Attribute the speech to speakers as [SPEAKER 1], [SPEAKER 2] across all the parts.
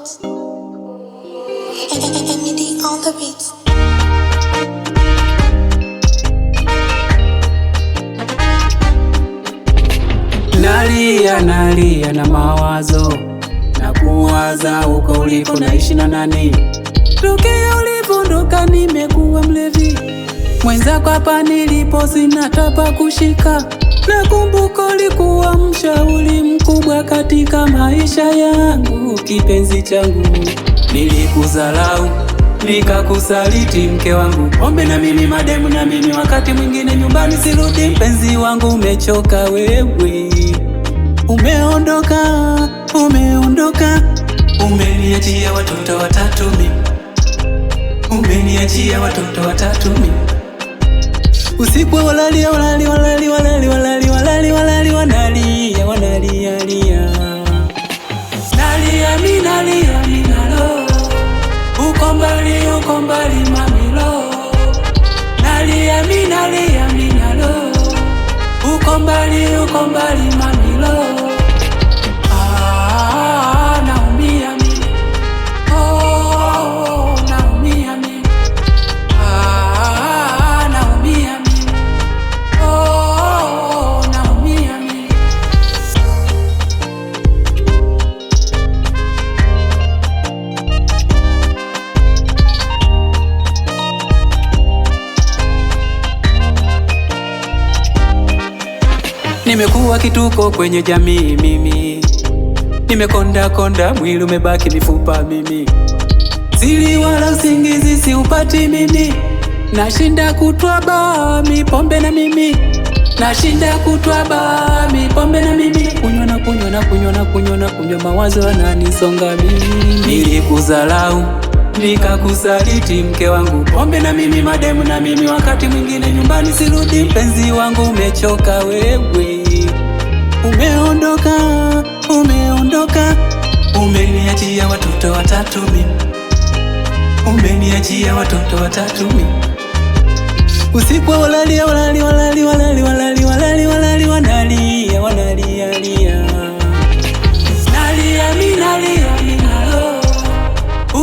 [SPEAKER 1] beats. MED on the beats.
[SPEAKER 2] Nalia, nalia na mawazo na kuwaza uko uliko naishi na nani. Tokea ulipondoka nimekuwa mlevi, mwenzako hapa nilipo sina tapa kushika. Nakumbuka ulikuwa mshauri mkubwa katika maisha yangu, kipenzi changu. Nilikudharau nikakusaliti mke wangu, pombe na mimi, mademu na mimi, wakati mwingine nyumbani sirudi. Mpenzi wangu umechoka wewe, umeondoka, umeondoka, umeniachia watoto watatu mimi, umeniachia watoto watatu mimi. Usiku walalia, walali, walali, walali, walali, walali, walali, wanalia, wanalia, lia. Nalia, mi nalia, mi nalo. Uko mbali mamilo. Nalia, mi nalia, mi nalo. Uko mbali mamilo. Ah, naumia mi. Oh, naumia mi. Ah, naumia mi. Oh, naumia mi. Nimekuwa kituko kwenye jamii mimi, nimekonda konda, mwili umebaki mifupa mimi, sili wala usingizi siupati mimi, nashinda kutwa baa mipombe na mimi, nashinda kutwa baa mipombe na mimi, kunywa na kunywa na kunywa na kunywa na kunywa, mawazo yananisonga mimi. Nilikudharau nikakusaliti mke wangu, pombe na mimi, mademu na mimi, wakati mwingine nyumbani sirudi. Mpenzi wangu umechoka wewe, umeondoka, umeondoka, umeniachia watoto watatu mimi, umeniachia watoto watatu mimi. Usiku walalia, walali, walali, walali, walali, walali, walali, wanalia, wanalia, lia. Nalia, mi nalia, mi nalo.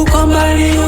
[SPEAKER 2] Uko mbali